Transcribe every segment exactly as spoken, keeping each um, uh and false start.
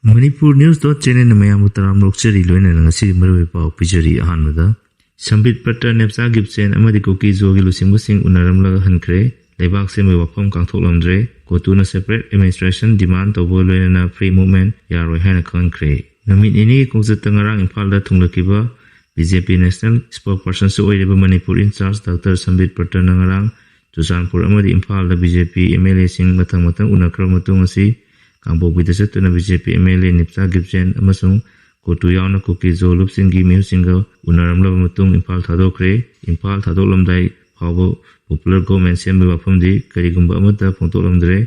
Manipur News dot channelꯅ ꯃꯌꯥꯝꯕꯨ ꯇꯔꯥꯝꯅ ꯑꯣꯛꯆꯔꯤ, ꯂꯣꯏꯅꯅ ꯉꯁꯤꯒꯤ ꯃꯔꯨꯑꯣꯏꯕ ꯄꯥꯎ ꯄꯤꯖꯔꯤ꯫ ꯑꯍꯥꯟꯕꯗ, ꯁꯝꯕꯤꯠ ꯄꯇ꯭ꯔ, ꯅꯦꯞꯆꯥ ꯒꯤꯞꯆꯦꯟ ꯑꯃꯗꯤ ꯀꯨꯀꯤ ꯖꯣꯒꯤ ꯂꯨꯆꯤꯡꯕꯁꯤꯡ ꯎꯅꯔꯝꯂꯒ ꯍꯟꯈ꯭ꯔꯦ꯫ ꯂꯩꯕꯥꯛ ꯁꯦꯝꯕꯒꯤ ꯋꯥꯐꯝ ꯀꯥꯡꯊꯣꯛꯂꯝꯗ꯭ꯔꯦ꯫ ꯀꯣꯇꯨꯅ separate administration demand ꯇꯧꯕꯒ ꯂꯣꯏꯅꯅ free movement ꯌꯥꯔꯣꯏ ꯍꯥꯏꯅ ꯈꯪꯍꯟꯈ꯭ꯔꯦ꯫ ꯅꯨꯃꯤꯠ ꯅꯤꯅꯤꯒꯤ ꯈꯣꯡꯆꯠꯇ ꯉꯔꯥꯡ ꯏꯝꯐꯥꯜꯗ ꯊꯨꯡꯂꯈꯤꯕ B J P national spokespersonꯁꯨ ꯑꯣꯏꯔꯤꯕ ꯃꯅꯤꯄꯨꯔ in charge ꯗꯥꯛꯇꯔ ꯁꯝꯕꯤꯠ ꯄꯇ꯭ꯔꯅ ꯉꯔꯥꯡ ꯆꯨꯔꯆꯥꯟꯄꯨꯔ ꯑꯃꯗꯤ ꯏꯝꯐꯥꯜꯗ B J P M L Aꯁꯤꯡ ꯃꯊꯪ ꯃꯊꯪ ꯎꯅꯈ꯭ꯔꯕ ꯃꯇꯨꯡ ꯉꯁꯤ ꯀꯥꯡꯄꯣꯛꯄꯤꯗ ꯆꯠꯇꯨꯅ B J P M L A ꯅꯤꯞꯆꯥ ꯒꯤꯞꯆꯦꯟ ꯑꯃꯁꯨꯡ ꯀꯣꯇꯨ ꯌꯥꯎꯅ ꯀꯨꯀꯤ ꯖꯣ ꯂꯨꯞꯁꯤꯡꯒꯤ ꯃꯤꯍꯨꯠꯁꯤꯡꯒ ꯎꯅꯔꯝꯂꯕ ꯃꯇꯨꯡ ꯏꯝꯐꯥꯜ ꯊꯥꯗꯣꯛꯈ꯭ꯔꯦ꯫ ꯏꯝꯐꯥꯜ ꯊꯥꯗꯣꯛꯂꯝꯗꯥꯏ ꯐꯥꯎꯕ popular government ꯁꯦꯝꯕꯒꯤ ꯋꯥꯐꯝꯗꯤ ꯀꯔꯤꯒꯨꯝꯕ ꯑꯃꯠꯇ ꯐꯣꯡꯗꯣꯛꯂꯝꯗ꯭ꯔꯦ꯫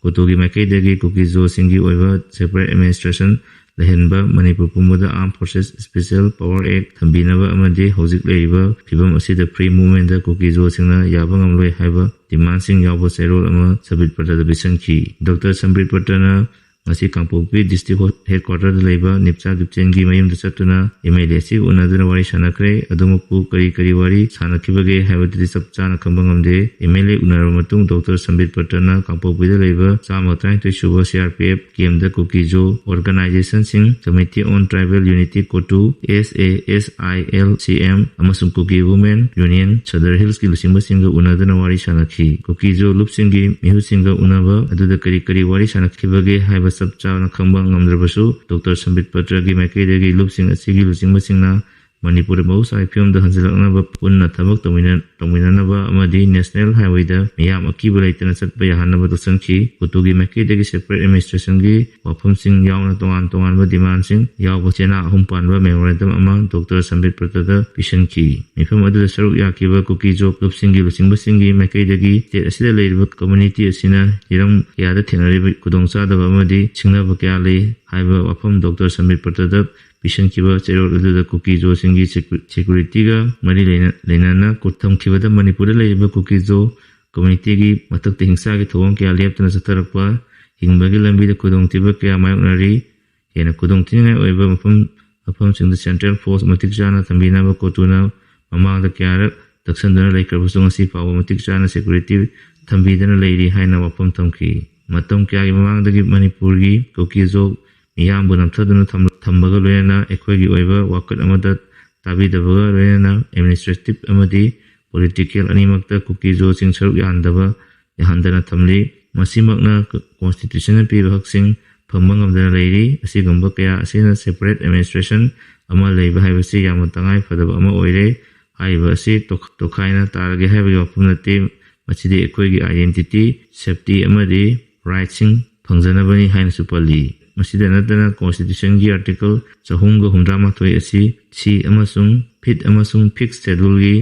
ꯀꯣꯇꯨꯒꯤ ꯃꯥꯏꯀꯩꯗꯒꯤ ꯀꯨꯀꯤ ꯖꯣꯁꯤꯡꯒꯤ ꯑꯣꯏꯕ separate administration ꯂꯩꯍꯟꯕ, ꯃꯅꯤꯄꯨꯔ ꯄꯨꯝꯕꯗ Armed Forces Special Power Act ꯊꯝꯕꯤꯅꯕ ꯑꯃꯗꯤ ꯍꯧꯖꯤꯛ ꯂꯩꯔꯤꯕ ꯐꯤꯕꯝ ꯑꯁꯤꯗ free movementꯇ ꯀꯨꯀꯤ ꯖꯣꯁꯤꯡꯅ ꯌꯥꯕ ꯉꯝꯂꯣꯏ ꯍꯥꯏꯕ demandꯁꯤꯡ ꯌꯥꯎꯕ ꯆꯦꯔꯣꯜ ꯑꯃ ꯁꯝꯕꯤꯠ ꯄꯇ꯭ꯔꯗ ꯄꯤꯁꯤꯟꯈꯤ꯫ ꯗꯥꯛꯇꯔ ꯁꯝꯕꯤꯠ ꯄꯇ꯭ꯔꯅ ꯉꯁꯤ ꯀꯥꯡꯄꯣꯛꯄꯤ district headquarterꯗ ꯂꯩꯕ ꯅꯤꯞꯆꯥ ꯒꯤꯞꯆꯦꯟꯒꯤ ꯃꯌꯨꯝꯗ ꯆꯠꯇꯨꯅ M L A ꯑꯁꯤꯒ ꯎꯅꯗꯨꯅ ꯋꯥꯔꯤ ꯁꯥꯟꯅꯈ꯭ꯔꯦ꯫ ꯑꯗꯨꯃꯛꯄꯨ ꯀꯔꯤ ꯀꯔꯤ ꯋꯥꯔꯤ ꯁꯥꯟꯅꯈꯤꯕꯒꯦ ꯍꯥꯏꯕꯗꯨꯗꯤ ꯆꯞ ꯆꯥꯅ ꯈꯪꯕ ꯉꯝꯗꯦ꯫ M L A ꯎꯅꯔꯕ ꯃꯇꯨꯡ ꯗꯥꯛꯇꯔ ꯁꯝꯕꯤꯠ ꯄꯇ꯭ꯔꯅ ꯀꯥꯡꯄꯣꯛꯄꯤꯗ ꯂꯩꯕ ꯆꯥꯝꯃ ꯇꯔꯥꯅꯤꯊꯣꯏ ꯁꯨꯕ C R P F campꯇ Kuki Jo organizationꯁꯤꯡ, Committee on Tribal Unity ꯀꯣꯇꯨ, S A S I L C M, ꯑꯃꯁꯨꯡ ꯀꯨꯀꯤ Women Union Sadar Hillsꯀꯤ ꯂꯨꯆꯤꯡꯕꯁꯤꯡꯒ ꯎꯅꯗꯨꯅ ꯋꯥꯔꯤ ꯁꯥꯟꯅꯈꯤ꯫ ꯀꯨꯀꯤ ꯖꯣ ꯂꯨꯞꯁꯤꯡꯒꯤ ꯃꯤꯍꯨꯠꯁꯤꯡꯒ ꯎꯅꯕ ꯑꯗꯨꯗ ꯀꯔꯤ ꯀꯔꯤ ꯋꯥꯔꯤ ꯁꯥꯟꯅꯈꯤꯕꯒꯦ ꯍꯥꯏꯕ ꯆꯞ ꯆꯥꯅ ꯈꯪꯕ ꯉꯝꯗ꯭ꯔꯕꯁꯨ, ꯗꯥꯛꯇꯔ ꯁꯝꯕꯤꯠ ꯄꯇ꯭ꯔꯒꯤ ꯃꯥꯏꯀꯩꯗꯒꯤ ꯂꯨꯞꯁꯤꯡ ꯑꯁꯤꯒꯤ ꯂꯨꯆꯤꯡꯕꯁꯤꯡꯅ ꯃꯅꯤꯄꯨꯔꯗ ꯃꯍꯧꯁꯥꯒꯤ ꯐꯤꯕꯝꯗ ꯍꯟꯖꯤꯜꯂꯛꯅꯕ ꯄꯨꯟꯅ ꯊꯕꯛ ꯇꯧꯃꯤꯟꯅ-, ꯇꯧꯃꯤꯟꯅꯅꯕ ꯑꯃꯗꯤ National Highwayꯗ ꯃꯤꯌꯥꯝ ꯑꯀꯤꯕ ꯂꯩꯇꯅ ꯆꯠꯄ ꯌꯥꯍꯟꯅꯕ ꯇꯛꯁꯟꯈꯤ꯫ ꯀꯣꯇꯨꯒꯤ ꯃꯥꯏꯀꯩꯗꯒꯤ separate administrationꯒꯤ ꯋꯥꯐꯝꯁꯤꯡ ꯌꯥꯎꯅ ꯇꯣꯉꯥꯟ ꯇꯣꯉꯥꯟꯕ demandꯁꯤꯡ ꯌꯥꯎꯕ ꯆꯦꯅꯥ ꯑꯍꯨꯝ ꯄꯥꯟꯕ memorandum ꯑꯃ ꯗꯥꯛꯇꯔ ꯁꯝꯕꯤꯠ ꯄꯇ꯭ꯔꯗ ꯄꯤꯁꯤꯟꯈꯤ꯫ ꯃꯤꯐꯝ ꯑꯗꯨꯗ ꯁꯔꯨꯛ ꯌꯥꯈꯤꯕ ꯀꯨꯀꯤ ꯖꯣ ꯂꯨꯞꯁꯤꯡꯒꯤ ꯂꯨꯆꯤꯡꯕꯁꯤꯡꯒꯤ ꯃꯥꯏꯀꯩꯗꯒꯤ state ꯑꯁꯤꯗ ꯂꯩꯔꯤꯕ community ꯑꯁꯤꯅ ꯍꯤꯔꯝ ꯀꯌꯥꯗ ꯊꯦꯡꯅꯔꯤꯕ ꯈꯨꯗꯣꯡꯆꯥꯗꯕ ꯑꯃꯗꯤ ꯁꯤꯡꯅꯕ ꯀꯌꯥ ꯂꯩ ꯍꯥꯏꯕ ꯋꯥꯐꯝ ꯗꯥꯛꯇꯔ ꯁꯝꯕꯤꯠ ꯄꯇ꯭ꯔꯗ ꯄꯤꯁꯤꯟꯈꯤꯕ ꯆꯦꯔꯣꯜ ꯑꯗꯨꯗ ꯀꯨꯀꯤ ꯖꯣꯁꯤꯡꯒꯤ secu-, securityꯒ ꯃꯔꯤ ꯂꯩꯅ-, ꯂꯩꯅꯅ ꯊꯝꯈꯤꯕꯗ ꯃꯅꯤꯄꯨꯔꯗ ꯂꯩꯔꯤꯕ ꯀꯨꯀꯤ ꯖꯣ communityꯒꯤ ꯃꯊꯛꯇ ꯍꯤꯡꯁꯥꯒꯤ ꯊꯧꯑꯣꯡ ꯀꯌꯥ ꯂꯦꯞꯇꯅ ꯆꯠꯊꯔꯛꯄ, ꯍꯤꯡꯕꯒꯤ ꯂꯝꯕꯤꯗ ꯈꯨꯗꯣꯡꯊꯤꯕ ꯀꯌꯥ ꯃꯥꯌꯣꯛꯅꯔꯤ꯫ ꯍꯦꯟꯅ ꯈꯨꯗꯣꯡꯊꯤꯅꯤꯡꯉꯥꯏ ꯑꯣꯏꯕ ꯃꯐꯝ, ꯃꯐꯝꯁꯤꯡꯗ central force ꯃꯇꯤꯛ ꯆꯥꯅ ꯊꯝꯕꯤꯅꯕ ꯀꯣꯇꯨꯅ ꯃꯃꯥꯡꯗ ꯀꯌꯥꯔꯛ ꯇꯛꯁꯟꯗꯨꯅ ꯂꯩꯈ꯭ꯔꯕꯁꯨ ꯉꯁꯤ ꯐꯥꯎꯕ ꯃꯇꯤꯛ ꯆꯥꯅ security ꯊꯝꯕꯤꯗꯅ ꯂꯩꯔꯤ ꯍꯥꯏꯅ ꯋꯥꯐꯝ ꯊꯝꯈꯤ꯫ ꯃꯇꯝ ꯀꯌꯥꯒꯤ ꯃꯃꯥꯡꯗꯒꯤ ꯃꯅꯤꯄꯨꯔꯒꯤ ꯀꯨꯀꯤ ꯖꯣ ꯃꯤꯌꯥꯝꯕꯨ ꯅꯝꯊꯗꯨꯅ ꯊꯝ-, ꯊꯝꯕꯒ ꯂꯣꯏꯅꯅ ꯑꯩꯈꯣꯏꯒꯤ ꯑꯣꯏꯕ ꯋꯥꯀꯠ ꯑꯃꯗ ꯇꯥꯕꯤꯗꯕꯒ ꯂꯣꯏꯅꯅ administrative ꯑꯃꯗꯤ political ꯑꯅꯤꯃꯛꯇ ꯀꯨꯀꯤ ꯖꯣꯁꯤꯡ ꯁꯔꯨꯛ ꯌꯥꯍꯟꯗꯕ, ꯌꯥꯍꯟꯗꯅ ꯊꯝꯂꯤ꯫ ꯃꯁꯤꯃꯛꯅ constitutionꯅ ꯄꯤꯕ ꯍꯛꯁꯤꯡ ꯐꯪꯕ ꯉꯝꯗꯅ ꯂꯩꯔꯤ꯫ ꯑꯁꯤꯒꯨꯝꯕ ꯀꯌꯥ ꯑꯁꯤꯅ separate administration ꯑꯃ ꯂꯩꯕ ꯍꯥꯏꯕꯁꯤ ꯌꯥꯝꯅ ꯇꯉꯥꯏ ꯐꯗꯕ ꯑꯃ ꯑꯣꯏꯔꯦ꯫ ꯍꯥꯏꯔꯤꯕ ꯑꯁꯤ ꯇꯣꯛ-, ꯇꯣꯈꯥꯏꯅ ꯇꯥꯔꯒꯦ ꯍꯥꯏꯕꯒꯤ ꯋꯥꯐꯝ ꯅꯠꯇꯦ꯫ ꯃꯁꯤꯗꯤ ꯑꯩꯈꯣꯏꯒꯤ identity, safety ꯑꯃꯗꯤ rightꯁꯤꯡ ꯐꯪꯖꯅꯕꯅꯤ ꯍꯥꯏꯅꯁꯨ ꯄꯜꯂꯤ꯫ ꯃꯁꯤꯗ ꯅꯠꯇꯅ constitutionꯒꯤ article ꯆꯍꯨꯝꯒ ꯍꯨꯝꯗ꯭ꯔꯥ ꯃꯥꯊꯣꯏ ꯑꯁꯤ C ꯑꯃꯁꯨꯡ fifth ꯑꯃꯁꯨꯡ sixth scheduleꯒꯤ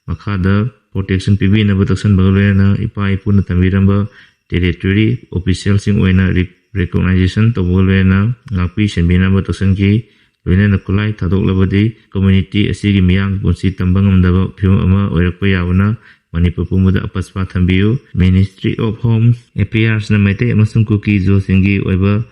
ꯃꯈꯥꯗ protection ꯄꯤꯕꯤꯅꯕ ꯇꯛꯁꯟꯕꯒ ꯂꯣꯏꯅꯅ ꯏꯄꯥ ꯏꯄꯨꯅ ꯊꯝꯕꯤꯔꯝꯕ territory officialꯁꯤꯡ ꯑꯣꯏꯅ re-, recognition ꯇꯧꯕꯒ ꯂꯣꯏꯅꯅ ꯉꯥꯛꯄꯤ ꯁꯦꯟꯕꯤꯅꯕ ꯇꯛꯁꯟꯈꯤ꯫ ꯂꯣꯏꯅꯅ ꯈꯨꯠꯂꯥꯏ ꯊꯥꯗꯣꯛꯂꯕꯗꯤ community ꯑꯁꯤꯒꯤ ꯃꯤꯌꯥꯝꯒꯤ ꯄꯨꯟꯁꯤ ꯇꯝꯕ ꯉꯝꯗꯕ ꯐꯤꯕꯝ ꯑꯃ ꯑꯣꯏꯔꯛꯄ ꯌꯥꯕꯅ ꯃꯅꯤꯄꯨꯔ ꯄꯨꯝꯕꯗ ꯑꯄꯥꯁꯄꯥ ꯊꯝꯕꯤꯌꯨ꯫ Ministry of Home Affairsꯅ ꯃꯩꯇꯩ ꯑꯃꯁꯨꯡ ꯀꯨꯀꯤ ꯖꯣꯁꯤꯡꯒꯤ ꯑꯣꯏꯕ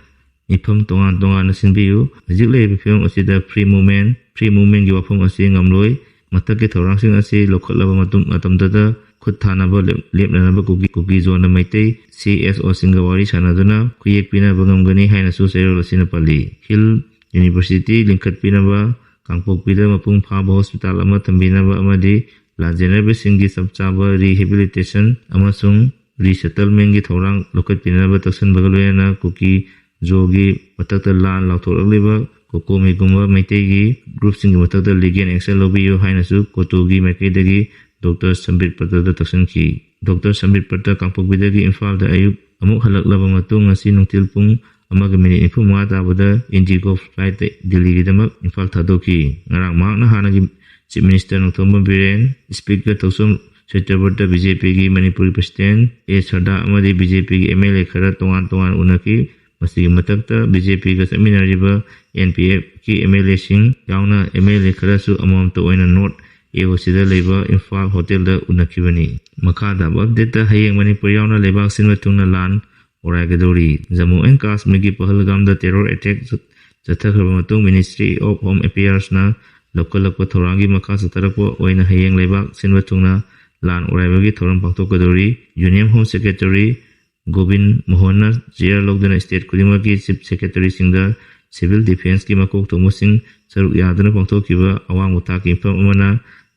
ꯃꯤꯐꯝ ꯇꯣꯉꯥꯟ ꯇꯣꯉꯥꯟꯅ ꯁꯤꯟꯕꯤꯌꯨ꯫ ꯍꯧꯖꯤꯛ ꯂꯩꯔꯤꯕ ꯐꯤꯕꯝ ꯑꯁꯤꯗ free movement, free movementꯒꯤ ꯋꯥꯐꯝ ꯑꯁꯤ ꯉꯝꯂꯣꯏ꯫ ꯃꯊꯛꯀꯤ ꯊꯧꯔꯥꯡꯁꯤꯡ ꯑꯁꯤ ꯂꯧꯈꯠꯂꯕ ꯃꯇꯨꯡ, ꯃꯇꯝꯗꯗ ꯈꯨꯠ ꯊꯥꯅꯕ ꯂꯦꯞ-, ꯂꯦꯞꯅꯅꯕ ꯀꯨꯀꯤ, ꯀꯨꯀꯤ ꯖꯣꯅ ꯃꯩꯇꯩ CSOꯁꯤꯡꯒ ꯋꯥꯔꯤ ꯁꯥꯟꯅꯗꯨꯅ ꯈꯨꯌꯦꯛ ꯄꯤꯅꯕ ꯉꯝꯒꯅꯤ ꯍꯥꯏꯅꯁꯨ ꯆꯦꯔꯣꯜ ꯑꯁꯤꯅ ꯄꯜꯂꯤ꯫ Hill University ꯂꯤꯡꯈꯠꯄꯤꯅꯕ ꯀꯥꯡꯄꯣꯛꯄꯤꯗ ꯃꯄꯨꯡ ꯐꯥꯕ hospital ꯑꯃ ꯊꯝꯕꯤꯅꯕ ꯑꯃꯗꯤ ꯂꯥꯟꯖꯦꯟꯅꯕꯁꯤꯡꯒꯤ ꯆꯞ ꯆꯥꯕ rehabilitation ꯑꯃꯁꯨꯡ resettlementꯒꯤ ꯊꯧꯔꯥꯡ ꯂꯧꯈꯠꯄꯤꯅꯕ ꯇꯛꯁꯟꯕꯒ ꯂꯣꯏꯅꯅ ꯀꯨꯀꯤ ꯖꯣꯒꯤ ꯃꯊꯛꯇ ꯂꯥꯟ ꯂꯥꯎꯊꯣꯛꯂꯛꯂꯤꯕ ꯀꯣꯀꯣꯃꯤꯒꯨꯝꯕ ꯃꯩꯇꯩꯒꯤ groupꯁꯤꯡꯒꯤ ꯃꯊꯛꯇ legal action ꯂꯧꯕꯤꯌꯨ ꯍꯥꯏꯅꯁꯨ ꯀꯣꯇꯨꯒꯤ ꯃꯥꯏꯀꯩꯗꯒꯤ Doctor ꯁꯝꯕꯤꯠ ꯄꯇꯗ ꯇꯛꯁꯟꯈꯤ꯫ Doctor ꯁꯝꯕꯤꯠ ꯄꯇ ꯀꯥꯡꯄꯣꯛꯄꯤꯗꯒꯤ ꯏꯝꯐꯥꯜꯗ ꯑꯌꯨꯛ ꯑꯃꯨꯛ ꯍꯜꯂꯛꯂꯕ ꯃꯇꯨꯡ ꯉꯁꯤ ꯅꯨꯡꯊꯤꯜ ꯄꯨꯡ ꯑꯃꯒ minute ꯅꯤꯐꯨ ꯃꯉꯥ ꯇꯥꯕꯗ IndiGo flightꯇ ꯗꯤꯜꯂꯤꯒꯤꯗꯃꯛ ꯏꯝꯐꯥꯜ ꯊꯥꯗꯣꯛꯈꯤ꯫ ꯉꯔꯥꯡ ꯃꯍꯥꯛꯅ ꯍꯥꯟꯅꯒꯤ Chief Minister Nongthombam Biren, Speaker ꯊꯧꯁꯣꯝ ꯁꯇ꯭ꯌꯕ꯭ꯔꯇ, BJPꯒꯤ ꯃꯅꯤꯄꯨꯔꯒꯤ President ꯑꯦ ꯁꯔꯗꯥ ꯑꯃꯗꯤ BJPꯒꯤ MLA ꯈꯔ ꯇꯣꯉꯥꯟ ꯇꯣꯉꯥꯟ ꯎꯅꯈꯤ꯫ ꯃꯁꯤꯒꯤ ꯃꯊꯛꯇ BJPꯒ ꯆꯠꯃꯤꯟꯅꯔꯤꯕ NPFꯀꯤ MLAꯁꯤꯡ ꯌꯥꯎꯅ MLA ꯈꯔꯁꯨ ꯑꯃꯃꯝꯇ ꯑꯣꯏꯅ North AOCꯗ ꯂꯩꯕ ꯏꯝꯐꯥꯜ hotelꯗ ꯎꯅꯈꯤꯕꯅꯤ꯫ ꯃꯈꯥ ꯇꯥꯕ updateꯇ ꯍꯌꯦꯡ ꯃꯅꯤꯄꯨꯔ ꯌꯥꯎꯅ ꯂꯩꯕꯥꯛ ꯁꯤꯟꯕ ꯊꯨꯡꯅ ꯂꯥꯟ ꯑꯣꯔꯥꯏꯒꯗꯧꯔꯤ꯫ ꯖꯝꯃꯨ and ꯀꯥꯁꯃꯤꯔꯒꯤ ꯄꯍꯜꯒꯥꯝꯗ terror attack ꯆꯠ-, ꯆꯠꯊꯈ꯭ꯔꯕ ꯃꯇꯨꯡ Ministry of Home Affairsꯅ ꯂꯧꯈꯠꯂꯛꯄ ꯊꯧꯔꯥꯡꯒꯤ ꯃꯈꯥ ꯆꯠꯊꯔꯛꯄ ꯑꯣꯏꯅ ꯍꯌꯦꯡ ꯂꯩꯕꯥꯛ ꯁꯤꯟꯕ ꯊꯨꯡꯅ ꯂꯥꯟ ꯑꯣꯔꯥꯏꯕꯒꯤ ꯊꯧꯔꯝ ꯄꯥꯡꯊꯣꯛꯀꯗꯧꯔꯤ꯫ Union Home Secretary ꯒꯣꯕꯤꯟ ꯃꯣꯍꯟꯅ ꯆꯤꯌꯔ ꯂꯧꯗꯨꯅ ꯁ꯭ꯇꯦꯠ ꯈꯨꯗꯤꯡꯃꯛꯀꯤ ꯆꯤꯐ ꯁꯦꯀ꯭ꯔꯦꯇꯔꯤꯁꯤꯡꯗ ꯁꯤꯚꯤꯜ ꯗꯤꯐꯦꯟꯁꯀꯤ ꯃꯀꯣꯛ ꯊꯣꯡꯕꯁꯤꯡ ꯁꯔꯨꯛ ꯌꯥꯗꯨꯅ ꯄꯥꯡꯊꯣꯛꯈꯤꯕ ꯑꯋꯥꯡꯕ ꯊꯥꯛꯀꯤ ꯃꯤꯐꯝ ꯑꯃꯅ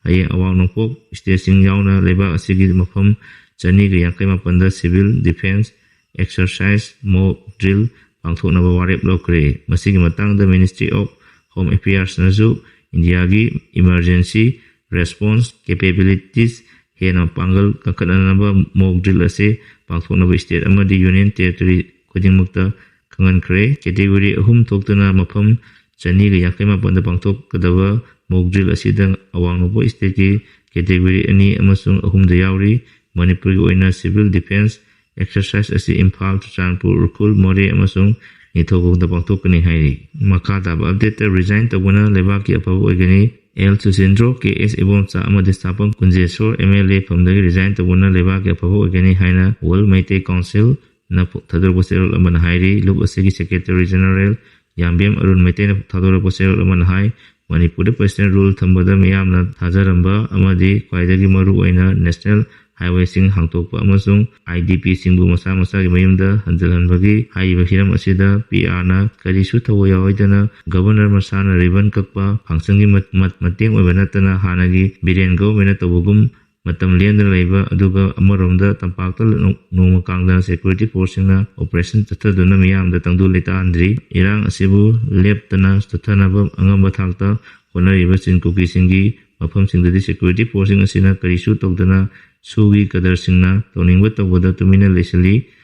ꯍꯌꯦꯡ ꯑꯋꯥꯡ ꯅꯣꯡꯄꯣꯛ ꯁ꯭ꯇꯦꯠꯁꯤꯡ ꯌꯥꯎꯅ ꯂꯩꯕꯥꯛ ꯑꯁꯤꯒꯤ ꯃꯐꯝ ꯆꯅꯤꯒ ꯌꯥꯡꯈꯩ ꯃꯥꯄꯟꯗ ꯁꯤꯚꯤꯜ ꯗꯤꯐꯦꯟꯁ ꯑꯦꯛꯁꯔꯁꯥꯏꯖ ꯃꯣꯛ ꯗ꯭ꯔꯤꯜ ꯄꯥꯡꯊꯣꯛꯅꯕ ꯋꯥꯔꯦꯞ ꯂꯧꯈ꯭ꯔꯦ꯫ ꯃꯁꯤꯒꯤ ꯃꯇꯥꯡꯗ Ministry of Home Affairsꯅꯁꯨ ꯏꯟꯗꯤꯌꯥꯒꯤ ꯏꯃꯔꯖꯦꯟꯁꯤ ꯔꯦꯁꯄꯣꯟꯁ ꯀꯦꯄꯦꯕꯤꯂꯤꯇꯤꯁ ꯍꯦꯟꯅ ꯄꯥꯡꯒꯜ ꯀꯟꯈꯠꯅꯅꯕ ꯃꯣꯛ ꯗ꯭ꯔꯤꯜ ꯑꯁꯤ ꯄꯥꯡꯊꯣꯛꯅꯕ ꯁ꯭ꯇꯦꯠ ꯑꯃꯗꯤ ꯌꯨꯅꯤꯌꯟ ꯇꯦꯔꯤꯇꯣꯔꯤ ꯈꯨꯗꯤꯡꯃꯛꯇ ꯈꯪꯍꯟꯈ꯭ꯔꯦ꯫ ꯀꯦꯇꯦꯒꯣꯔꯤ ꯑꯍꯨꯝ ꯊꯣꯛꯇꯨꯅ ꯃꯐꯝ ꯆꯅꯤꯒ ꯌꯥꯡꯈꯩ ꯃꯥꯄꯟꯗ ꯄꯥꯡꯊꯣꯛꯀꯗꯕ ꯃꯣꯛ ꯗ꯭ꯔꯤꯜ ꯑꯁꯤꯗ ꯑꯋꯥꯡ ꯅꯣꯡꯄꯣꯛ ꯁ꯭ꯇꯦꯠꯀꯤ ꯀꯦꯇꯦꯒꯣꯔꯤ ꯑꯅꯤ ꯑꯃꯁꯨꯡ ꯑꯍꯨꯝꯗ ꯌꯥꯎꯔꯤ꯫ ꯃꯅꯤꯄꯨꯔꯒꯤ ꯑꯣꯏꯅ ꯁꯤꯚꯤꯜ ꯗꯤꯐꯦꯟꯁ ꯑꯦꯛꯁꯔꯁꯥꯏꯖ ꯑꯁꯤ ꯏꯝꯐꯥꯜ, ꯆꯨꯔꯆꯥꯟꯄꯨꯔ, ꯎꯈ꯭ꯔꯨꯜ, ꯃꯣꯔꯦ ꯑꯃꯁꯨꯡ ꯅꯤꯡꯊꯧꯈꯣꯡꯗ ꯄꯥꯡꯊꯣꯛꯀꯅꯤ ꯍꯥꯏꯔꯤ꯫ ꯃꯈꯥ ꯇꯥꯕ ꯑꯞꯗꯦꯠꯇ ꯔꯤꯖꯥꯏꯟ ꯇꯧꯕꯅ ꯂꯩꯕꯥꯛꯀꯤ ꯑꯐꯕ ꯑꯣꯏꯒꯅꯤ꯫ ꯑꯦꯜ ꯁꯨꯁꯤꯟꯗ꯭ꯔꯣ, ꯀꯦ ꯑꯦꯁ ꯏꯕꯣꯝꯆꯥ ꯑꯃꯗꯤ ꯁꯥꯄꯝ ꯀꯨꯟꯖꯦꯁꯣꯔ ꯑꯦꯝ ꯑꯦꯜ ꯑꯦ ꯐꯝꯗꯒꯤ ꯔꯤꯖꯥꯏꯟ ꯇꯧꯕꯅ ꯂꯩꯕꯥꯛꯀꯤ ꯑꯐꯕ ꯑꯣꯏꯒꯅꯤ ꯍꯥꯏꯅ ꯋꯥꯔꯜ ꯃꯩꯇꯩ ꯀꯥꯎꯟꯁꯤꯜꯅ ꯊꯥꯗꯣꯔꯛꯄ ꯆꯦꯔꯣꯜ ꯑꯃꯅ ꯍꯥꯏꯔꯤ꯫ ꯂꯨꯞ ꯑꯁꯤꯒꯤ ꯁꯦꯀ꯭ꯔꯦꯇꯔꯤ ꯖꯦꯅꯔꯦꯜ ꯌꯥꯝꯕꯦꯝ ꯑꯔꯨꯟ ꯃꯩꯇꯩꯅ ꯊꯥꯗꯣꯔꯛꯄ ꯆꯦꯔꯣꯜ ꯑꯃꯅ ꯍꯥꯏ, ꯃꯅꯤꯄꯨꯔꯗ ꯄ꯭ꯔꯁꯤꯗꯦꯟ ꯔꯨꯜ ꯊꯝꯕꯗ ꯃꯤꯌꯥꯝꯅ ꯊꯥꯖꯔꯝꯕ ꯑꯃꯗꯤ ꯈ꯭ꯋꯥꯏꯗꯒꯤ ꯃꯔꯨ ꯑꯣꯏꯅ ꯅꯦꯁꯅꯦꯜ ꯍꯥꯏꯋꯦꯁꯤꯡ ꯍꯥꯡꯗꯣꯛꯄ ꯑꯃꯁꯨꯡ ꯑꯥꯏ ꯗꯤ ꯄꯤꯁꯤꯡꯕꯨ ꯃꯁꯥ ꯃꯁꯥꯒꯤ ꯃꯌꯨꯝꯗ ꯍꯟꯖꯤꯜꯍꯟꯕꯒꯤ ꯍꯥꯏꯔꯤꯕ ꯍꯤꯔꯝ ꯑꯁꯤꯗ ꯄꯤ ꯑꯥꯔꯅ ꯀꯔꯤꯁꯨ ꯊꯋꯥꯏ ꯌꯥꯎꯔꯣꯏꯗꯅ ꯒꯕꯔꯅꯔ ꯃꯁꯥꯅ ꯔꯤꯕꯟ ꯀꯛꯄ ꯐꯪꯁꯟꯒꯤ ꯃꯠ-, ꯃꯠ-, ꯃꯇꯦꯡ ꯑꯣꯏꯕ ꯅꯠꯇꯅ ꯍꯥꯟꯅꯒꯤ ꯕꯤꯔꯦꯟ ꯒꯣꯚꯔꯟꯃꯦꯟꯠꯅ ꯇꯧꯕꯒꯨꯝ ꯃꯇꯝ ꯂꯦꯟꯗꯅ ꯂꯩꯕ, ꯑꯗꯨꯒ ꯑꯃꯔꯣꯝꯗ ꯇꯝꯄꯥꯛꯇ ꯅꯣ-, ꯅꯣꯡꯃ ꯀꯥꯡꯗꯅ ꯁꯦꯀ꯭ꯌꯨꯔꯤꯇꯤ ꯐꯣꯔꯁꯁꯤꯡꯅ ꯑꯣꯄꯔꯦꯁꯟ ꯆꯠꯊꯗꯨꯅ ꯃꯤꯌꯥꯝꯗ ꯇꯪꯗꯨ ꯂꯩꯇꯥꯍꯟꯗ꯭ꯔꯤ꯫ ꯏꯔꯥꯡ ꯑꯁꯤꯕꯨ ꯂꯦꯞꯇꯅ ꯆꯠꯊꯅꯕ ꯑꯉꯝꯕ ꯊꯥꯛꯇ ꯍꯣꯠꯅꯔꯤꯕ ꯆꯤꯟ ꯀꯨꯀꯤꯁꯤꯡꯒꯤ ꯃꯐꯝꯁꯤꯡꯗꯗꯤ ꯁꯦꯀ꯭ꯌꯨꯔꯤꯇꯤ ꯐꯣꯔꯁꯁꯤꯡ ꯑꯁꯤꯅ ꯀꯔꯤꯁꯨ ꯇꯧꯗꯅ ꯁꯨꯒꯤ ꯀꯗꯔꯁꯤꯡꯅ ꯇꯧꯅꯤꯡꯕ ꯇꯧꯕꯗ ꯇꯨꯃꯤꯟꯅ ꯂꯩꯁꯤꯜꯂꯤ꯫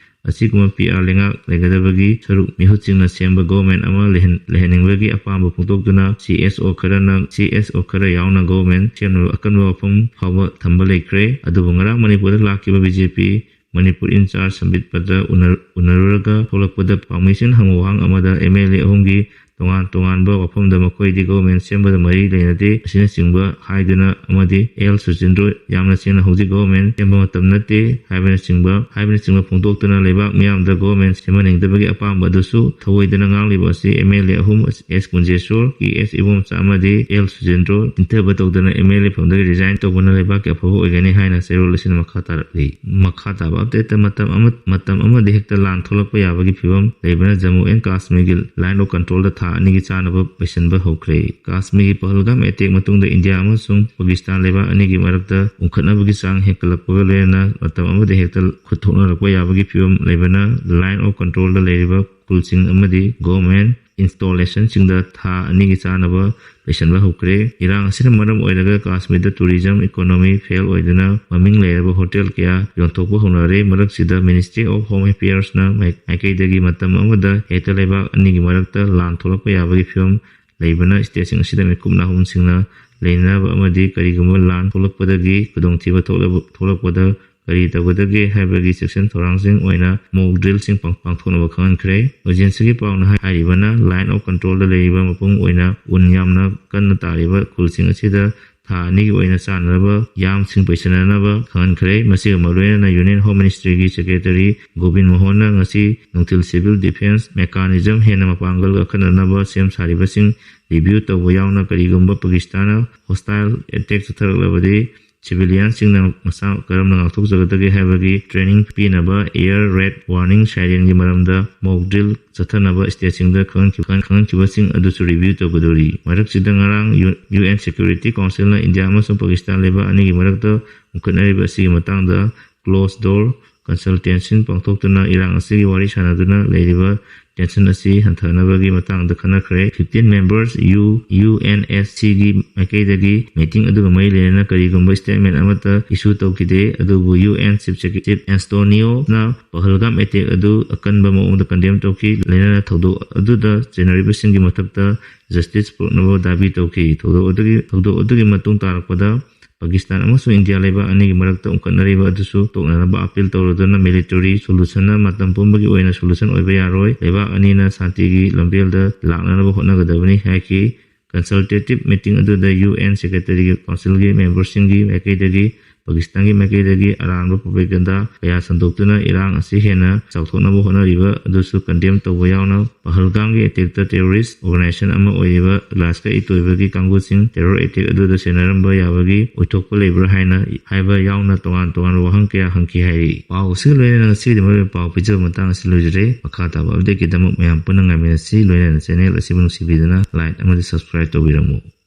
ꯑꯁꯤꯒꯨꯝꯕ ꯄꯤ ꯑꯥꯔ ꯂꯩꯉꯥꯛ ꯂꯩꯒꯗꯕꯒꯤ ꯁꯔꯨꯛ ꯃꯤꯍꯨꯠꯁꯤꯡꯅ ꯁꯦꯝꯕ ꯒꯣꯚꯔꯟꯃꯦꯟꯠ ꯑꯃ ꯂꯩꯍꯟ-, ꯂꯩꯍꯟꯅꯤꯡꯕꯒꯤ ꯑꯄꯥꯝꯕ ꯐꯣꯡꯗꯣꯛꯇꯨꯅ ꯁꯤ ꯑꯦꯁ ꯑꯣ ꯈꯔꯅ, ꯁꯤ ꯑꯦꯁ ꯑꯣ ꯈꯔ ꯌꯥꯎꯅ ꯒꯣꯚꯔꯟꯃꯦꯟꯠ ꯁꯦꯝꯅꯕ ꯑꯀꯟꯕ ꯋꯥꯐꯝ ꯐꯥꯎꯕ ꯊꯝꯕ ꯂꯩꯈ꯭ꯔꯦ꯫ ꯑꯗꯨꯕꯨ ꯉꯔꯥꯡ ꯃꯅꯤꯄꯨꯔꯗ ꯂꯥꯛꯈꯤꯕ ꯕꯤ ꯖꯦ ꯄꯤ ꯃꯅꯤꯄꯨꯔ ꯏꯟꯆꯥꯔꯖ ꯁꯝꯕꯤꯠ ꯄꯇ꯭ꯔ ꯎꯅ-, ꯎꯅꯔꯨꯔꯒ ꯊꯣꯛꯂꯛꯄꯗ ꯄꯥꯎꯃꯤꯁꯤꯡ ꯍꯪꯕ ꯋꯥꯍꯪ ꯑꯃꯗ ꯑꯦꯝ ꯑꯦꯜ ꯑꯦ ꯑꯍꯨꯝꯒꯤ ꯇꯣꯉꯥꯟ ꯇꯣꯉꯥꯟꯕ ꯋꯥꯐꯝꯗ ꯃꯈꯣꯏꯗꯤ ꯒꯣꯚꯔꯟꯃꯦꯟ ꯁꯦꯝꯕꯗ ꯃꯔꯤ ꯂꯩꯅꯗꯦ ꯑꯁꯤꯅꯆꯤꯡꯕ ꯍꯥꯏꯗꯨꯅ ꯑꯃꯗꯤ ꯑꯦꯜ ꯁꯨꯆꯤꯟꯗ꯭ꯔꯣ ꯌꯥꯝꯅ ꯆꯦꯟꯅ ꯍꯧꯖꯤꯛ ꯒꯣꯚꯔꯟꯃꯦꯟ ꯁꯦꯝꯕ ꯃꯇꯝ ꯅꯠꯇꯦ ꯍꯥꯏꯕꯅꯆꯤꯡꯕ ꯍꯥꯏꯕꯅꯆꯤꯡꯕ ꯐꯣꯡꯗꯣꯛꯇꯨꯅ ꯂꯩꯕꯥꯛ ꯃꯤꯌꯥꯝꯗ ꯒꯣꯚꯔꯟꯃꯦꯟ ꯁꯦꯝꯍꯟꯅꯤꯡꯗꯕꯒꯤ ꯑꯄꯥꯝꯕ ꯑꯗꯨꯁꯨ ꯊꯧꯑꯣꯏꯗꯅ ꯉꯥꯡꯂꯤꯕ ꯑꯁꯤ ꯑꯦꯝ ꯑꯦꯜ ꯑꯦ ꯑꯍꯨꯝ ꯑꯦꯁ ꯀꯨꯟꯖꯦꯁꯣꯔ, ꯀꯦ ꯑꯦꯁ ꯏꯕꯣꯝꯆꯥ ꯑꯃꯗꯤ ꯑꯦꯜ ꯁꯨꯆꯤꯟꯗ꯭ꯔꯣ ꯆꯤꯟꯊꯕ ꯇꯧꯗꯅ ꯑꯦꯝ ꯑꯦꯜ ꯑꯦ ꯐꯝꯗꯒꯤ ꯔꯤꯖꯥꯏꯟ ꯇꯧꯕꯅ ꯂꯩꯕꯥꯛꯀꯤ ꯑꯐꯕ ꯑꯣꯏꯒꯅꯤ ꯍꯥꯏꯅ ꯆꯦꯔꯣꯜ ꯑꯁꯤꯅ ꯃꯈꯥ ꯇꯥꯔꯛꯂꯤ꯫ ꯃꯈꯥ ꯇꯥꯕ ꯑꯞꯗꯦꯠꯇ ꯃꯇꯝ ꯑꯃ ꯃꯇꯝ ꯑꯃꯗ ꯍꯦꯛꯇ ꯂꯥꯟ ꯊꯣꯛꯂꯛꯄ ꯌꯥꯕꯒꯤ ꯐꯤꯕꯝ ꯂꯩꯕꯅ ꯖꯝꯃꯨ ꯑꯦꯟ ꯀꯥꯁꯃꯤꯔꯒꯤ ꯂꯥꯏꯟ ꯑꯣꯐ ꯀꯟꯇ꯭ꯔꯣꯜꯗ ꯊꯥ ꯑꯅꯤꯒꯤ ꯆꯥꯅꯕ ꯄꯩꯁꯟꯕ ꯍꯧꯈ꯭ꯔꯦ꯫ ꯀꯥꯁꯃꯤꯔꯒꯤ ꯄꯍꯜꯒꯥꯝ ꯑꯦꯇꯦꯛ ꯃꯇꯨꯡꯗ ꯏꯟꯗꯤꯌꯥ ꯑꯃꯁꯨꯡ ꯄꯥꯀꯤꯁꯇꯥꯟ ꯂꯩꯕꯥꯛ ꯑꯅꯤꯒꯤ ꯃꯔꯛꯇ ꯎꯪꯈꯠꯅꯕꯒꯤ ꯆꯥꯡ ꯍꯦꯟꯒꯠꯂꯛꯄꯒ ꯂꯣꯏꯅꯅ ꯃꯇꯝ ꯑꯃꯗ ꯍꯦꯛꯇ ꯈꯨꯠ ꯊꯣꯛꯅꯔꯛꯄ ꯌꯥꯕꯒꯤ ꯐꯤꯕꯝ ꯂꯩꯕꯅ ꯂꯥꯏꯟ ꯑꯣꯐ ꯀꯟꯇ꯭ꯔꯣꯜꯗ ꯂꯩꯔꯤꯕ ꯈꯨꯜꯁꯤꯡ ꯑꯃꯗꯤ ꯒꯣꯚꯔꯟꯃꯦꯟ ꯏꯟꯁꯇꯣꯂꯦꯁꯟꯁꯤꯡꯗ ꯊꯥ ꯑꯅꯤꯒꯤ ꯆꯥꯅꯕ ꯂꯣꯏꯁꯤꯟꯕ ꯍꯧꯈ꯭ꯔꯦ꯫ ꯏꯔꯥꯡ ꯑꯁꯤꯅ ꯃꯔꯝ ꯑꯣꯏꯔꯒ ꯀꯥꯁꯃꯤꯔꯗ ꯇꯨꯔꯤꯖꯝ ꯏꯀꯣꯅꯣꯃꯤ ꯐꯦꯜ ꯑꯣꯏꯗꯨꯅ ꯃꯃꯤꯡ ꯂꯩꯔꯕ ꯍꯣꯇꯦꯜ ꯀꯌꯥ ꯌꯣꯟꯊꯣꯛꯄ ꯍꯧꯅꯔꯦ꯫ ꯃꯔꯛꯁꯤꯗ ꯃꯤꯅꯤꯁꯇ꯭ꯔꯤ ꯑꯣꯐ ꯍꯣꯝ ꯑꯦꯐꯤꯌꯔꯁꯅ ꯃꯥꯏ- ꯃꯥꯏꯀꯩꯗꯒꯤ ꯃꯇꯝ ꯑꯃꯗ ꯍꯦꯛꯇ ꯂꯩꯕꯥꯛ ꯑꯅꯤꯒꯤ ꯃꯔꯛꯇ ꯂꯥꯟ ꯊꯣꯛꯂꯛꯄ ꯌꯥꯕꯒꯤ ꯐꯤꯕꯝ ꯂꯩꯕꯅ ꯁ꯭ꯇꯦꯠꯁꯤꯡ ꯑꯁꯤꯗ ꯃꯤꯀꯨꯞ ꯅꯥꯍꯨꯝꯁꯤꯡꯅ ꯂꯩꯅꯅꯕ ꯑꯃꯗꯤ ꯀꯔꯤꯒꯨꯝꯕ ꯂꯥꯟ ꯊꯣꯛꯂꯛꯄꯗꯒꯤ ꯈꯨꯗꯣꯡꯊꯤꯕ ꯊꯣꯛꯂꯕ- ꯊꯣꯛꯂꯛꯄꯗ ꯀꯔꯤ ꯇꯧꯒꯗꯒꯦ ꯍꯥꯏꯕꯒꯤ ꯆꯦꯛꯁꯤꯟ ꯊꯧꯔꯥꯡꯁꯤꯡ ꯑꯣꯏꯅ ꯃꯣꯛ ꯗ꯭ꯔꯤꯜꯁꯤꯡ ꯄꯥꯡ- ꯄꯥꯡꯊꯣꯛꯅꯕ ꯈꯪꯍꯟꯈ꯭ꯔꯦ꯫ ꯑꯦꯖꯦꯟꯁꯤꯒꯤ ꯄꯥꯎꯅ ꯍꯥꯏ- ꯍꯥꯏꯔꯤꯕꯅ ꯂꯥꯏꯟ ꯑꯣꯐ ꯀꯟꯇ꯭ꯔꯣꯜꯗ ꯂꯩꯔꯤꯕ ꯃꯄꯨꯡ ꯑꯣꯏꯅ ꯎꯟ ꯌꯥꯝꯅ ꯀꯟꯅ ꯇꯥꯔꯤꯕ ꯈꯨꯜꯁꯤꯡ ꯑꯁꯤꯗ ꯊꯥ ꯑꯅꯤꯒꯤ ꯑꯣꯏꯅ ꯆꯥꯅꯅꯕ ꯌꯥꯝꯁꯤꯡ ꯄꯩꯁꯤꯟꯅꯅꯕ ꯈꯪꯍꯟꯈ꯭ꯔꯦ꯫ ꯃꯁꯤꯒ ꯃꯔꯨ ꯂꯣꯏꯅꯅ ꯌꯨꯅꯤꯌꯟ ꯍꯣꯝ ꯃꯤꯅꯤꯁꯇ꯭ꯔꯤꯒꯤ ꯁꯦꯀ꯭ꯔꯦꯇꯔꯤ ꯒꯣꯕꯤꯟ ꯃꯣꯍꯟꯅ ꯉꯁꯤ ꯅꯨꯡꯊꯤꯜ ꯁꯤꯚꯤꯜ ꯗꯤꯐꯦꯟꯁ ꯃꯦꯀꯥꯅꯤꯖꯝ ꯍꯦꯟꯅ ꯃꯄꯥꯡꯒꯜ ꯀꯟꯈꯠꯅꯅꯕ ꯁꯦꯝ ꯁꯥꯔꯤꯕꯁꯤꯡ ꯔꯤꯚ꯭ꯌꯨ ꯇꯧꯕ ꯌꯥꯎꯅ ꯀꯔꯤꯒꯨꯝꯕ ꯄꯥꯀꯤꯁꯇꯥꯟꯅ ꯍꯣꯁꯇꯥꯏꯜ ꯑꯦꯇꯦꯛ ꯆꯠꯊꯔꯛꯂꯕꯗꯤ ꯁꯤꯚꯤꯂꯤꯌꯟꯁꯤꯡꯅ ꯃꯁꯥ ꯀꯔꯝꯅ ꯉꯥꯛꯊꯣꯛꯆꯒꯗꯒꯦ ꯍꯥꯏꯕꯒꯤ ꯇ꯭ꯔꯦꯅꯤꯡ ꯄꯤꯅꯕ ꯑꯦꯌꯔ ꯔꯦꯗ ꯋꯥꯔꯅꯤꯡ ꯁꯥꯏꯔꯦꯟꯒꯤ ꯃꯔꯝꯗ ꯃꯣꯛ ꯗ꯭ꯔꯤꯜ ꯆꯠꯊꯅꯕ ꯁ꯭ꯇꯦꯠꯁꯤꯡꯗ ꯈꯪꯍꯟꯈꯤ- ꯈꯪꯍꯟꯈꯤꯕꯁꯤꯡ ꯑꯗꯨꯁꯨ ꯔꯤꯚ꯭ꯌꯨ ꯇꯧꯒꯗꯧꯔꯤ꯫ ꯃꯔꯛꯁꯤꯗ ꯉꯔꯥꯡ ꯌꯨ- ꯌꯨ ꯑꯦꯟ ꯁꯦꯀ꯭ꯌꯨꯔꯤꯇꯤ ꯀꯥꯎꯟꯁꯤꯜꯅ ꯏꯟꯗꯤꯌꯥ ꯑꯃꯁꯨꯡ ꯄꯥꯀꯤꯁꯇꯥꯟ ꯂꯩꯕꯥꯛ ꯑꯅꯤꯒꯤ ꯃꯔꯛꯇ ꯎꯪꯈꯠꯅꯔꯤꯕ ꯑꯁꯤꯒꯤ ꯃꯇꯥꯡꯗ ꯀ꯭ꯂꯣꯖ ꯗꯣꯔ ꯀꯟꯁꯜꯇꯦꯟꯁꯤꯡ ꯄꯥꯡꯊꯣꯛꯇꯨꯅ ꯏꯔꯥꯡ ꯑꯁꯤꯒꯤ ꯋꯥꯔꯤ ꯁꯥꯟꯅꯗꯨꯅ ꯂꯩꯔꯤꯕ ꯇꯦꯟꯁꯟ ꯑꯁꯤ ꯍꯟꯊꯍꯟꯅꯕꯒꯤ ꯃꯇꯥꯡꯗ ꯈꯟꯅꯈ꯭ꯔꯦ꯫ Fifteen members U- U N S ꯁꯤꯒꯤ ꯃꯥꯏꯀꯩꯗꯒꯤ ꯃꯤꯇꯤꯡ ꯑꯗꯨꯒ ꯃꯔꯤ ꯂꯩꯅꯅ ꯀꯔꯤꯒꯨꯝꯕ ꯁ꯭ꯇꯦꯠꯃꯦꯟ ꯑꯃꯠꯇ ꯏꯁꯨ ꯇꯧꯈꯤꯗꯦ, ꯑꯗꯨꯕꯨ ꯌꯨ ꯑꯦꯟ ꯆꯤꯐ ꯁꯦꯀ꯭ꯔꯦꯇꯔꯤ ꯑꯦꯟꯇꯣꯅꯤꯌꯣꯅ ꯄꯍꯜꯒꯥꯝ ꯑꯦꯇꯦꯛ ꯑꯗꯨ ꯑꯀꯟꯕ ꯃꯑꯣꯡꯗ ꯀꯟꯗꯦꯝ ꯇꯧꯈꯤ꯫ ꯂꯣꯏꯅꯅ ꯊꯧꯗꯣꯛ ꯑꯗꯨꯗ ꯆꯦꯟꯅꯔꯤꯕꯁꯤꯡꯒꯤ ꯃꯊꯛꯇ ꯖꯁꯇꯤꯁ ꯄꯨꯔꯛꯅꯕ ꯗꯥꯕꯤ ꯇꯧꯈꯤ꯫ ꯊꯧꯗꯣꯛ ꯑꯗꯨꯒꯤ ꯊꯧꯗꯣꯛ ꯑꯗꯨꯒꯤ ꯃꯇꯨꯡ ꯇꯥꯔꯛꯄꯗ ꯄꯥꯀꯤꯁꯇꯥꯟ ꯑꯃꯁꯨꯡ ꯏꯟꯗꯤꯌꯥ ꯂꯩꯕꯥꯛ ꯑꯅꯤꯒꯤ ꯃꯔꯛꯇ ꯎꯪꯈꯠꯅꯔꯤꯕ ꯑꯗꯨꯁꯨ ꯇꯣꯛꯅꯅꯕ ꯑꯄꯤꯜ ꯇꯧꯔꯗꯨꯅ military solution ꯃꯇꯝ ꯄꯨꯝꯕꯒꯤ ꯑꯣꯏꯅ solution ꯑꯣꯏꯕ ꯌꯥꯔꯣꯏ꯫ ꯂꯩꯕꯥꯛ ꯑꯅꯤꯅ ꯁꯥꯟꯇꯤꯒꯤ ꯂꯝꯕꯦꯜꯗ ꯂꯥꯛꯅꯅꯕ ꯍꯣꯠꯅꯒꯗꯕꯅꯤ ꯍꯥꯏꯈꯤ꯫ Consultative meeting ꯑꯗꯨꯗ UN Security Councilꯒꯤ memberꯁꯤꯡꯒꯤ ꯃꯥꯏꯀꯩꯗꯒꯤ, ꯄꯥꯀꯤꯁꯇꯥꯟꯒꯤ ꯃꯥꯏꯀꯩꯗꯒꯤ ꯑꯔꯥꯟꯕ propaganda ꯀꯌꯥ ꯁꯟꯗꯣꯛꯇꯨꯅ ꯏꯔꯥꯡ ꯑꯁꯤ ꯍꯦꯟꯅ ꯆꯥꯎꯊꯣꯛꯅꯕ ꯍꯣꯠꯅꯔꯤꯕ ꯑꯗꯨꯁꯨ condemn ꯇꯧꯕ ꯌꯥꯎꯅ, ꯄꯍꯜꯒꯥꯝꯒꯤ attackꯇ terrorist organization ꯑꯃ ꯑꯣꯏꯔꯤꯕ ꯂꯁꯀꯔ-ꯏ-ꯇꯣꯏꯕꯥꯒꯤ ꯀꯥꯡꯕꯨꯁꯤꯡ terror attack ꯑꯗꯨꯗ ꯁꯦꯟꯅꯔꯝꯕ ꯌꯥꯕꯒꯤ ꯑꯣꯏꯊꯣꯛꯄ ꯂꯩꯕ꯭ꯔꯥ ꯍꯥꯏꯅ ꯍꯥꯏꯕ ꯌꯥꯎꯅ ꯇꯣꯉꯥꯟ ꯇꯣꯉꯥꯟꯕ ꯋꯥꯍꯪ ꯀꯌꯥ ꯍꯪꯈꯤ ꯍꯥꯏꯔꯤ꯫ ꯄꯥꯎ ꯑꯁꯤꯒ ꯂꯣꯏꯅꯅ ꯉꯁꯤꯒꯤꯗꯤ ꯃꯔꯨꯑꯣꯏꯕ ꯄꯥꯎ ꯄꯤꯖꯕ ꯃꯇꯥꯡ ꯑꯁꯤ ꯂꯣꯏꯖꯔꯦ꯫ ꯃꯈꯥ ꯇꯥꯕ updateꯀꯤꯗꯃꯛ ꯃꯌꯥꯝ ꯄꯨꯟꯅ ꯉꯥꯏꯃꯤꯟꯅꯁꯤ꯫ ꯂꯣꯏꯅꯅ channel ꯑꯁꯤꯕꯨ ꯅꯨꯡꯁꯤꯕꯤꯗꯨꯅ like ꯑꯃꯗꯤ subscribe ꯇꯧꯕꯤꯔꯝꯃꯨ꯫